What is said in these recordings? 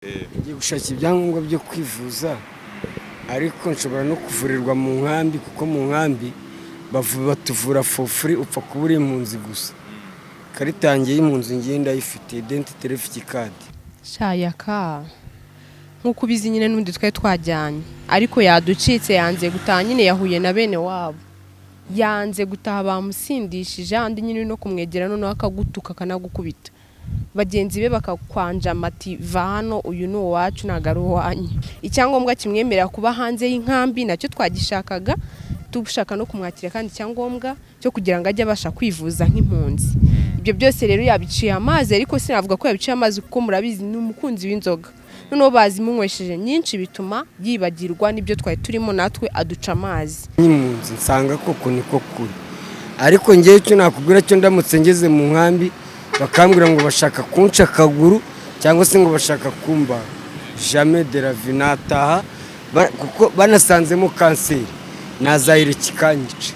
Ngiye gushaka ibyangombwa byo kwivuza, ariko nshobora no kuvurirwa mu nkambi, kuko mu nkambi batuvura for free, upfa kuba uri impunzi gusa. Ikarita yanjye y'impunzi ngiye ndayifite, identity refugee card. Sha Yaka, nk'uko ubizi nyine, n'ubundi twari twajyanye, ariko yaducitse, yanze gutaha nyine. Yahuye na bene wabo, yanze gutaha, bamusindishije andi nyine no kumwegera noneho akagutuka, akanagukubita, bagenzi be bakakwanja amati: "Va hano, uyu ni uwacu, ntabwo ari uwanyu." Icyangombwa kimwemerera kuba hanze y'inkambi nacyo twagishakaga, dushaka no kumwakira, kandi icyangombwa cyo kugira ngo ajye abasha kwivuza nk'impunzi. Ibyo byose rero yabiciye amazi, ariko sinavuga ko yabiciye amazi, kuko murabizi ni umukunzi w'inzoga. Noneho bazimunywesheje nyinshi, bituma yibagirwa n'ibyo twari turimo, natwe aduca amazi. Nk'impunzi nsanga koko niko kuri, ariko ngewe icyo nakubwira cyo, ndamutse ngeze mu nkambi bakambwira ngo bashaka kunca akaguru cyangwa se ngo bashaka kumbaga, jamais de la vie nataha, kuko banasanzemo kanseri nazayireka ikanyica.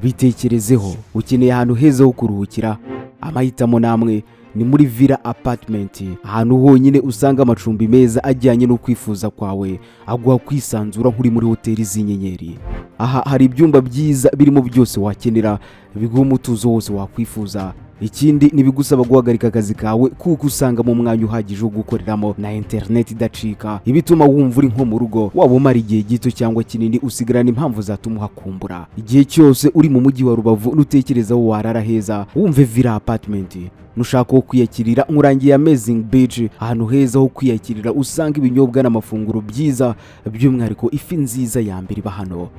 Bitekerezeho, ukeneye ahantu heza ho kuruhukira. Amahitamo namwe ni muri Villa Apartment, ahantu honyine usanga amacumbi meza ajyanye no kwifuza kwawe, aguha kwisanzura nk'uri muri hoteli z'inyenyeri. Aha hari ibyumba byiza birimo byose wakenera, biguha umutuzo wose wakwifuza. Ikindi, ntibigusaba guhagarika akazi kawe, kuko usanga mu mwanya uhagije wo gukoreramo na interineti idacika, ibituma wumva uri nko mu rugo. Waba umara igihe gito cyangwa kinini, usigarana impamvu zatuma uhakumbura igihe cyose. Uri mu mujyi wa Rubavu, nutekereza aho warara heza, wumve Villa Apartment. Nushaka wo kwiyakirira, nkurangiye Amazing Beach, ahantu heza ho kwiyakirira, usanga ibinyobwa n'amafunguro byiza, by'umwihariko ifi nziza ya mbere iba hano.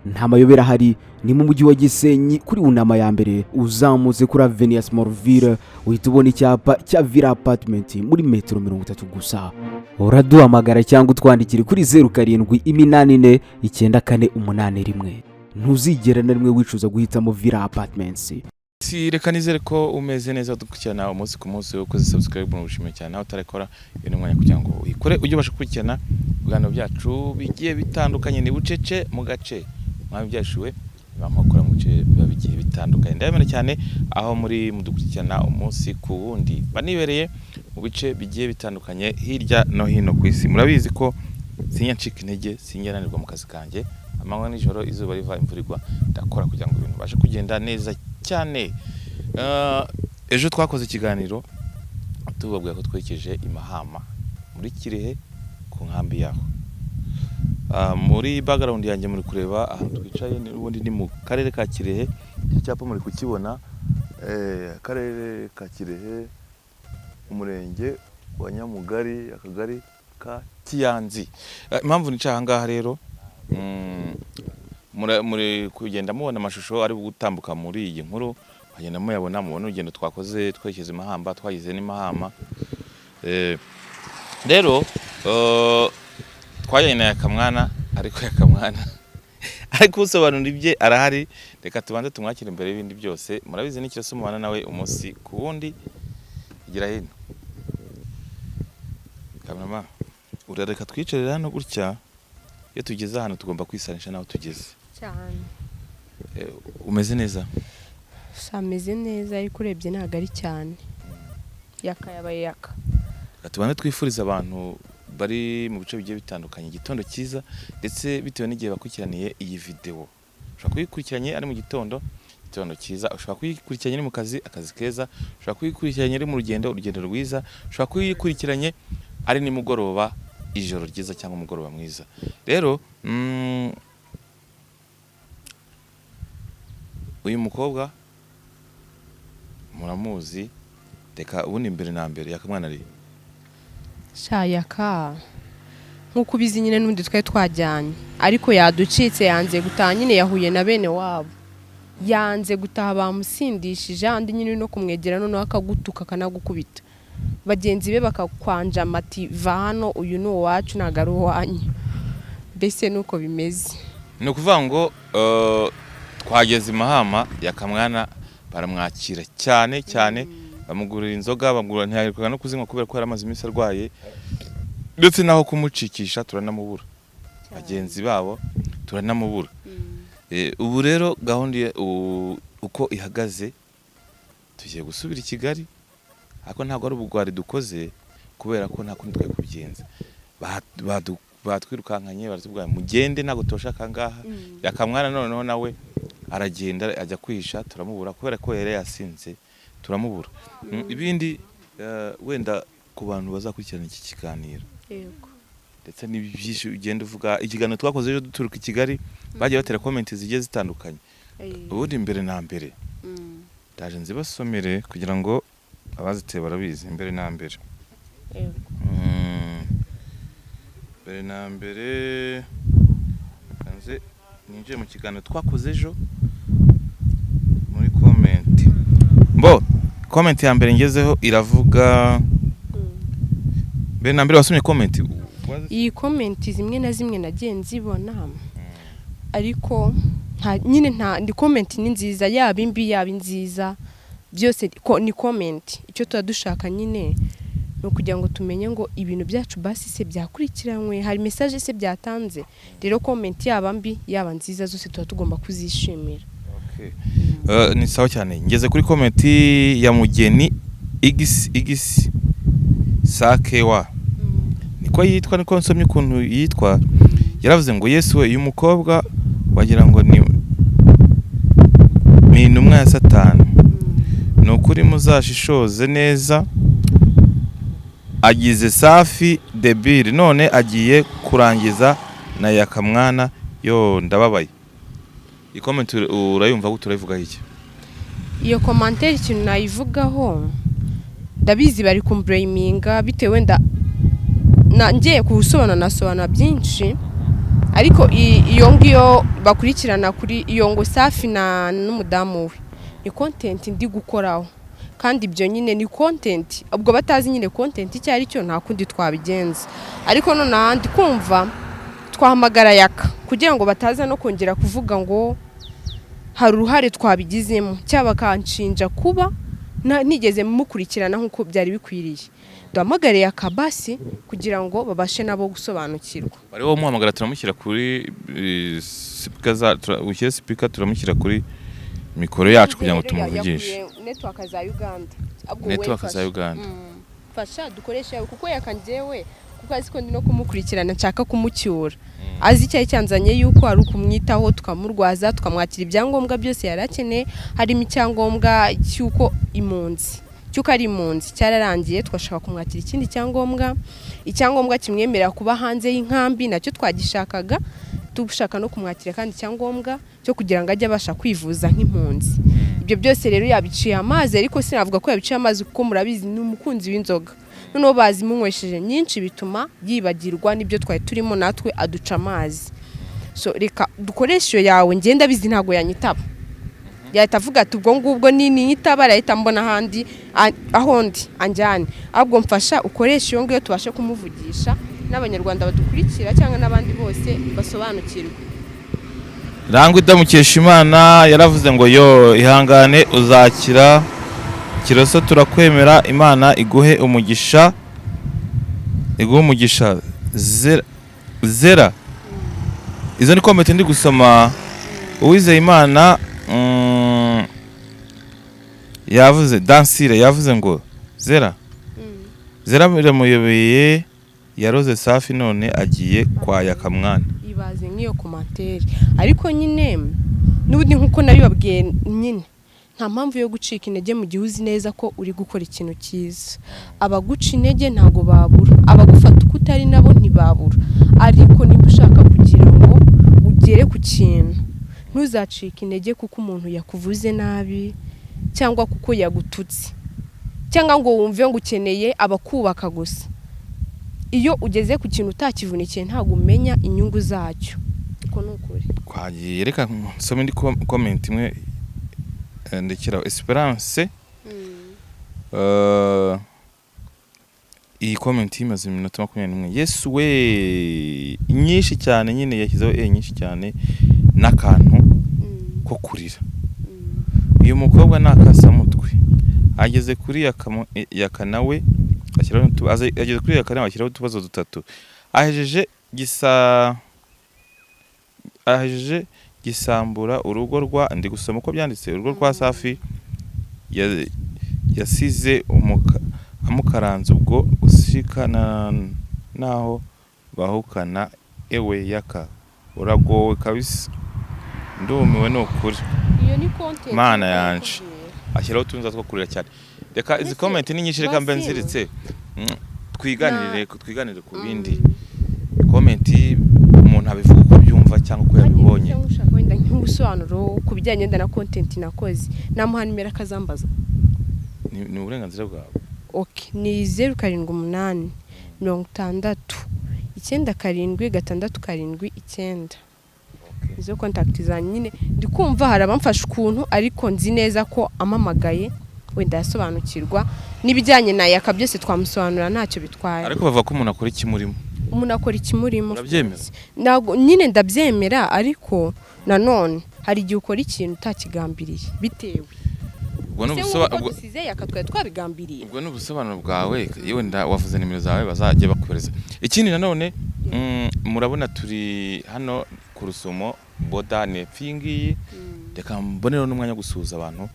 Nta mayobera ahari, ni mu mujyi wa Gisenyi, kuri Unama ya mbere, uzamutse kuri Avenue Smallville, uhita ubona icyapa cya Villa Apartment muri metero 30 gusa. Uraduhamagara cyangwa utwandikire kuri 07849481. Ntuzigera na rimwe wicuza guhitamo Villa Apartments. Si reka nizere ko umeze neza, dukurikirana umunsi ku munsi, ukoze subscribe mu bushimiye cyane. Nawe utarakora, uyu ni umwanya kugira ngo uyikore, ujye ubasha gukurikirana ibiganiro byacu bigiye bitandukanye. Ni bucece mu gace mwami byashuwe bamakora mu bice biba bigiye bitandukanye. Ndabemera cyane aho muri mudukurikirana umunsi ku wundi, banibereye mu bice bigiye bitandukanye hirya no hino ku isi. Murabizi ko sinya ncika intege, sinjya nanirwa mu kazi kanjye. Amanywa nijoro, izuba riva, imvura igwa, ndakora kugira ngo ibintu bibashe kugenda neza cyane. Ejo twakoze ikiganiro tubabwira ko twerekeje i Mahama muri Kirehe ku nkambi yaho. Muri background yanjye muri kureba ahantu twicaye, n'ubundi ni mu karere ka Kirehe. Iki cyapa muri kukibona, akarere ka Kirehe, umurenge wa Nyamugari, akagari ka Kiyanzi. Impamvu nicaye aha ngaha rero, muri kugenda mubona amashusho ari gutambuka muri iyi nkuru, bagenda muyabona, mubona urugendo twakoze twerekeza i Mahamba, twagize n'i Mahama. Rero twajyanye na Yakamwana, ariko Yakamwana ariko usobanura ibye arahari. Reka tubanze tumwakire imbere y'ibindi byose. Murabizi n'ikiraso mubana nawe umunsi ku wundi. Igira hino, kamerama, urareka twicarire hano gutya. Iyo tugeze ahantu tugomba kwisanisha n'aho tugeze. Cyane. Umeze neza? Ameze neza, ariko urebye ntabwo ari cyane. Yaka yabaye Yaka. Reka tubanze twifurize abantu bari mu bice bigiye bitandukanye igitondo cyiza, ndetse bitewe n'igihe bakurikiraniye iyi videwo. Ushobora kuyikurikiranye ari mu gitondo, igitondo cyiza. Ushobora kuyikurikiranye ari mu kazi, akazi keza. Ushobora kuyikurikiranye ari mu rugendo, urugendo rwiza. Ushobora kuyikurikiranye ari nimugoroba, ijoro ryiza cyangwa umugoroba mwiza. Rero uyu mukobwa muramuzi. Reka ubundi mbere na mbere, Yakamwana ari Sha Yaka, nk'uko ubizi nyine, n'ubundi twari twajyanye, ariko yaducitse, yanze gutaha nyine. Yahuye na bene wabo, yanze gutaha, bamusindishije andi nyine no kumwegera noneho akagutuka, akanagukubita, bagenzi be bakakwanja amati: "Va hano, uyu ni uwacu, ntabwo ari uwanyu." Mbese nuko bimeze. Ni ukuvuga ngo twageze i Mahama, Yakamwana baramwakira cyane cyane, bamugurira inzoga, bamugurira, ntiyaherukaga no kuzinywa kubera ko yari amaze iminsi arwaye, ndetse n'aho kumucikisha turanamubura, bagenzi babo turanamubura. Ubu rero gahunda uko ihagaze, tugiye gusubira i Kigali, ariko ntabwo ari ubugwari dukoze, kubera ko nta kundi twari kubigenza. Batwirukankanye, baratubwira mugende, ntabwo tubashaka ngaha. Yakamwana noneho nawe aragenda ajya kwihisha, turamubura kubera ko yari yasinze, turamubura. Ibindi wenda ku bantu bazakurikirana iki kiganiro, ndetse n'ibyinshi ugenda uvuga, ikiganiro twakoze ejo duturuka i Kigali, bagiye batera comment zigiye zitandukanye. Ubundi mbere na mbere ndaje nzibasomere kugira ngo abaziteye barabizi. Mbere na mbere, mbere na mbere nze ninjiye mu kiganiro twakoze ejo muri comment. Bo comment ya mbere ngezeho iravuga, mbere na mbere wasomye comment? Iyi comment zimwe na zimwe nagiye nzibona, ariko nta nyine, nta ndi comment ni nziza, yaba imbi yaba inziza, byose ni comment. Icyo tuba dushaka nyine ni ukugira ngo tumenye ngo ibintu byacu basi se byakurikiranywe, hari message se byatanze. Rero comment yaba mbi yaba nziza, zose tuba tugomba kuzishimira. Okay. Ni sawa cyane. Ngeze kuri comment ya Mugeni Igisi Igisi Sakewa, niko yitwa, niko nsomye ukuntu yitwa. Yaravuze ngo: "Yesu we, uyu mukobwa wagira ngo ni intumwa ya Satani. Ni ukuri muzashishoze neza, agize Safi debile, none agiye kurangiza na Yakamwana. Yo, ndababaye." Iyi comment urayumva gute? Urayivugaho iki? Iyo commentaire ikintu nayivugaho, ndabizi bari kumblaminga bitewe wenda na ngiye kuwusobanura, nasobanura byinshi, ariko iyo ngiyo bakurikirana kuri iyo ngo Safi na n'umudamu we ni content ndi gukoraho, kandi ibyo nyine ni content. Ubwo batazi nyine content icyo ari cyo, nta kundi twabigenza. Ariko nonaha ndi kumva twahamagara Yaka kugira ngo bataza no kongera kuvuga ngo hari uruhare twabigizemo, cyangwa bakanshinja kuba nigeze mukurikirana nk'uko byari bikwiriye. Duhamagare Yaka basi kugira ngo babashe nabo gusobanukirwa. Bari wowe muhamagara, turamushyira kuri speaker za ushyire speaker, turamushyira kuri mikoro yacu kugira ngo tumuvugishe. Yakuye network za Uganda. Ahubwo wowe Network za fasha. Uganda. Fasha dukoreshe yawe, kuko Yaka njyewe, kuko azi ko ndi no kumukurikirana, nshaka kumucyura, azi icyari cyanzanye yuko ari ukumwitaho, tukamurwaza, tukamwakira ibyangombwa byose yari akeneye, harimo icyangombwa cy'uko impunzi, cy'uko ari impunzi, cyararangiye. Twashaka kumwakira ikindi cyangombwa, icyangombwa kimwemerera kuba hanze y'inkambi, nacyo twagishakaga. Dushaka no kumwakira kandi icyangombwa cyo kugira ngo ajye abasha kwivuza nk'impunzi. Ibyo byose rero yabiciye amazi, ariko sinavuga ko yabiciye amazi, kuko murabizi ni umukunzi w'inzoga, noneho bazimunywesheje nyinshi bituma yibagirwa n'ibyo twari turimo, natwe aduca amazi. So reka dukoreshe iyo yawe. Ngenda abizi ntabwo yanyitaba, yahita avuga ati ubwo ngubwo ni niyitaba arahita mbona ahandi aho ndi anjyane. Ahubwo mfasha ukoreshe iyo ngiyo tubashe kumuvugisha, n'abanyarwanda badukurikira cyangwa n'abandi bose basobanukirwe. Rangwa Idamukesha Imana yaravuze ngo: "Yo, ihangane, uzakira. Kiroso turakwemera, Imana iguhe umugisha, iguhe umugisha." Zera zera, izo ni comment ndi gusoma. Uwizeye Imana yavuze, Dansire yavuze ngo: "Zera zera biramuyobeye, yaroze Safi none agiye kwa Yakamwana." Ibaze nk'iyo commentaire. Ariko nyine n'ubundi nk'uko nabibabwiye nyine, nta mpamvu yo gucika intege mu gihe uzi neza ko uri gukora ikintu cyiza. Abaguca intege ntabwo babura, abagufata uko utari nabo ntibabura, ariko niba ushaka kugira ngo ugere ku kintu, ntuzacike intege kuko umuntu yakuvuze nabi cyangwa kuko yagututse, cyangwa ngo wumve ngo ukeneye abakubaka gusa. Iyo ugeze ku kintu utakivunikiye, ntabwo umenya inyungu zacyo. Uko ni ukuri. Twagiye, reka nsome indi comment imwe, ndekeraho Esperance. Iyi comment imaze iminota 21. Yesu we, nyinshi cyane nyine, yashyizeho e nyinshi cyane n'akantu ko kurira. "Uyu mukobwa ni akasamutwe, ageze kuri Yaka nawe ashyiraho ageze kuri Yaka nawe ashyiraho utubazo dutatu, ahejeje gisa ahejeje." gisambura urugo rwa, ndi gusoma uko byanditse, urugo rwa Safi yasize amukaranze ubwo ushika naho bahukana. Ewe Yaka, uragowe kabisa, ndumiwe ni ukuri. Iyo ni content. Mana yanje. Ashyiraho utunza two kurira cyane. Reka izi Mbese comment ni nyinshi, reka mbe Basimu. nziritse. Twiganirire ku bindi. Comment umuntu abivuga uko abyumva cyangwa uko yabibonye. Cyangwa ushaka wenda nk'ubusobanuro ku bijyanye wenda na content nakoze, namuha nimero akazambaza. Ni uburenganzira bwawe. Ok, ni 078 60 97 679. Izo contact zanjye nyine. Ndi kumva hari abamfasha ukuntu, ariko nzi neza ko amamagaye wenda yasobanukirwa n'ibijyanye na Yaka, byose twamusobanurira, ntacyo bitwaye. Ariko bavuga ko umuntu akora ikimurimo. Umuntu akora ikimurimo. Urabyemera? Ntabwo nyine ndabyemera, ariko nanone hari igihe ukora ikintu utakigambiriye bitewe Ubwo ni Ese nk'uko dusize Yaka, twari twabigambiriye? Ubwo ni ubusobanuro bwawe. Yewe wavuze nimero zawe, bazajya bakohereza. Ikindi nanone, murabona turi hano ku Rusumo boda, ni epfo iyi ngiyi. Reka mbonereho n'umwanya wo gusuhuza abantu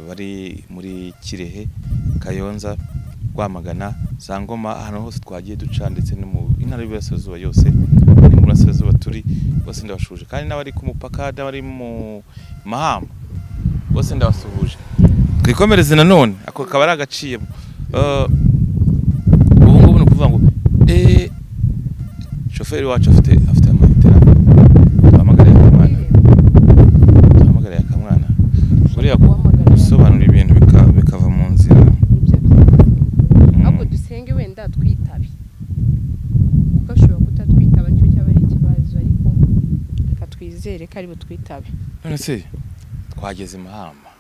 bari muri Kirehe, Kayonza, Rwamagana, za Ngoma, ahantu hose twagiye duca, ndetse no mu intara y'Iburasirazuba yose, ni mu Burasirazuba turi bose ndabashuhuje, kandi n'abari ku mupaka n'abari mu Mahama bose ndabasuhuje. Twikomereze nanone, ako kaba ari agaciyemo. Ubu ngubu ni ukuvuga ngo shoferi wacu afite amayitera. Duhamagare Yakamwana, duhamagare Yakamwana buriya Guhamagara. gusobanura ibintu bikava mu nzira. Nibyo byiza. Ahubwo dusenge wenda twitabe, kuko ashobora kutatwitaba, nicyo cyaba ari ikibazo, ariko reka twizere ko ari butwitabe. None se twageze i Mahama,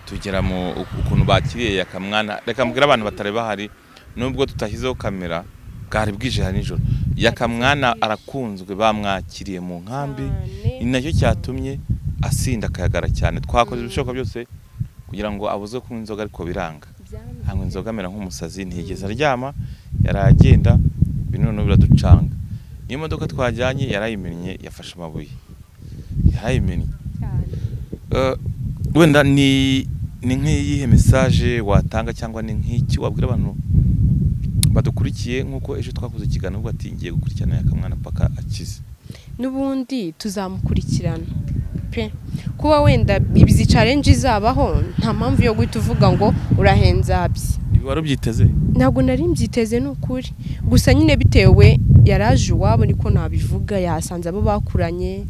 tugera mu ukuntu bakiriye Yakamwana. Reka mbwire abantu batari bahari, nubwo tutashyizeho kamera, bwari bwije hari nijoro. Yakamwana arakunzwe, bamwakiriye mu nkambi, Cyane. ni nacyo cyatumye asinda akayagara cyane. Twakoze ibishoboka byose kugira ngo abuzwe kunywa inzoga, ariko biranga. Byanze. Anywa inzoga amera nk'umusazi, ntiyigeze aryama, yaragenda, ibintu noneho biraducanga. Niyo modoka twajyanye yarayimennye, yafashe amabuye yarayimennye. Cyane. Wenda ni nk'iyihe message watanga, cyangwa ni nk'iki wabwira abantu badukurikiye, nk'uko ejo twakoze ikiganiro uvuga ati ngiye gukurikirana Yakamwana paka akize? N'ubundi tuzamukurikirana pe. Kuba wenda izi challenge izabaho, nta mpamvu yo guhita uvuga ngo urahenze abye. Ibi wari ubyiteze? Ntabwo nari mbyiteze, ni ukuri. Gusa nyine bitewe yaraje iwabo, niko nabivuga, yahasanze abo bakuranye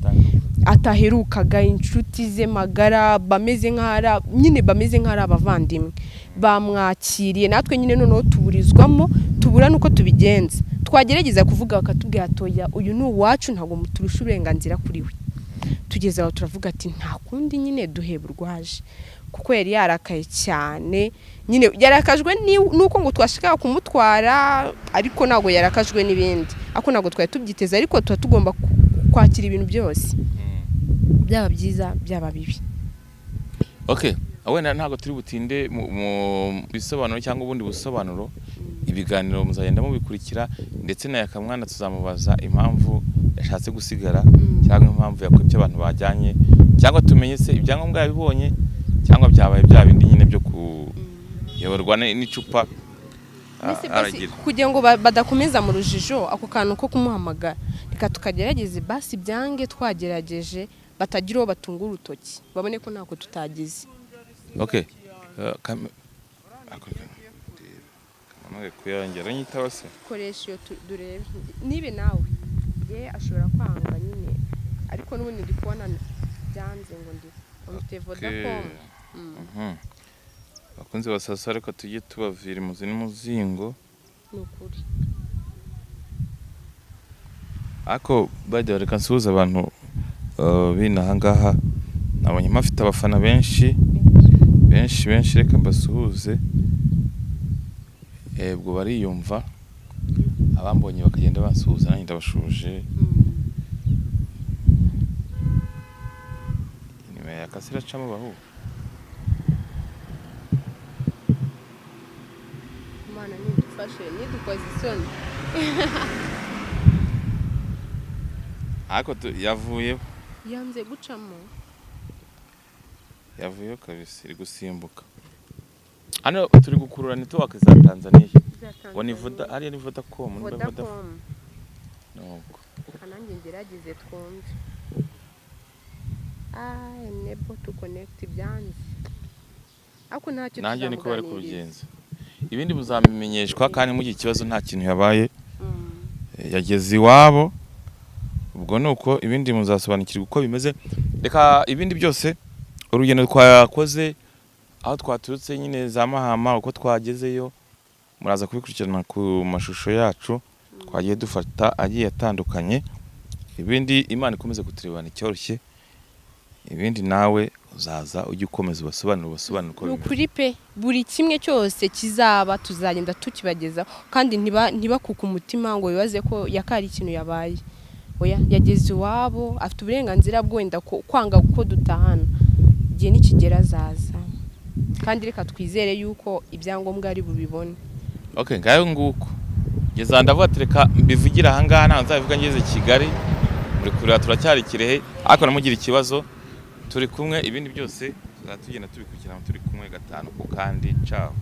ataherukaga, inshuti ze magara, bameze nk'aho nyine bameze nk'aho ari abavandimwe, bamwakiriye. Natwe nyine noneho tuburizwamo, tubura n'uko tubigenza. Twagerageza kuvuga bakatubwira toya, uyu ni uwacu, ntabwo muturusha uburenganzira kuri we. Tugeze aho turavuga ati nta kundi nyine, duheba urwaje, kuko yari yarakaye cyane nyine. Yarakajwe n'uko ngo twashakaga kumutwara, ariko ntabwo yarakajwe n'ibindi. Ariko ntabwo twari tubyiteze, ariko tuba tugomba kwakira ibintu byose, byaba byiza, byaba bibi. Okay, wenda ntabwo turi butinde mu bisobanuro cyangwa ubundi busobanuro. Ibiganiro muzagenda mubikurikira, ndetse na Yakamwana tuzamubaza impamvu yashatse gusigara, cyangwa impamvu yakwibye abantu bajyanye, cyangwa tumenye se ibyangombwa yabibonye, cyangwa byabaye bya bindi nyine byo kuyoborwa n'icupa. Mbese basi, aragira kugira ngo badakomeza mu rujijo, ako kantu ko kumuhamagara reka tukagerageze, basi byange twagerageje, batagira uwo batunga urutoki, babone ko ntako tutagize. Okay. Kamamaye kuyongera nyitaba se. Koresha iyo durebe nibe nawe ye ashobora kwanga nyine, ariko n'ubundi ndi kubona byanze ngo ndi mfite Vodacom. Bakunze basasa, ariko tujye tubavira imuzi n'umuzingo. Ni ukuri. Ariko by the way, reka nsuhuze abantu b'inaha ngaha. Nabonye mpafite abafana benshi benshi benshi, reka mbasuhuze. Ubwo bariyumva, abambonye bakagenda bansuhuza, nanjye ndabashuje. Inyuma ya kasi iracamo bahu. Imana nidufashe, nidukoze isoni. Ariko yavuyeho. Yanze gucamo. Yavuyeho kabisa, iri gusimbuka. Hano turi gukurura network za Tanzania ngo ni Voda, hariya ni Vodacom, ni Vodafone. Vodacom. Nuko. Kanange ngerageze twumve. Ah, enable to connect, byanze, ariko ntacyo. Nanjye niko bari Tuzamuganiriza. kubigenza. Ibindi muzabimenyeshwa, kandi mugihe ikibazo nta kintu yabaye. Yageze iwabo, ubwo ni uko ibindi muzasobanukirwa uko bimeze. Reka ibindi byose, urugendo twakoze, aho twaturutse nyine za Mahama, uko twagezeyo, muraza kubikurikirana ku mashusho yacu twagiye dufata agiye atandukanye. Ibindi Imana ikomeze kuturebana icyoroshye. Ibindi nawe uzaza ujye ukomeza ubasobanurire, ubasobanurire uko Ni bimeze. ukuri pe, buri kimwe cyose kizaba tuzagenda tukibagezaho, kandi ntibakuke umutima ngo bibaze ko yakari ikintu yabaye. Oya, yageze iwabo, afite uburenganzira bwo wenda kwanga ko dutahana. Igihe nikigera azaza, kandi reka twizere yuko ibyangombwa ari bubibone. Okay, ngayo nguko. Ngeza ndavuga ati reka mbivugire aha ngaha, ntabwo nzabivuga ngeze Kigali. Muri kureba turacyari Kirehe, ariko namugira ikibazo turi kumwe. Ibindi byose tuzajya tugenda tubikurikirana turi kumwe gatanu ku kandi. Ciao.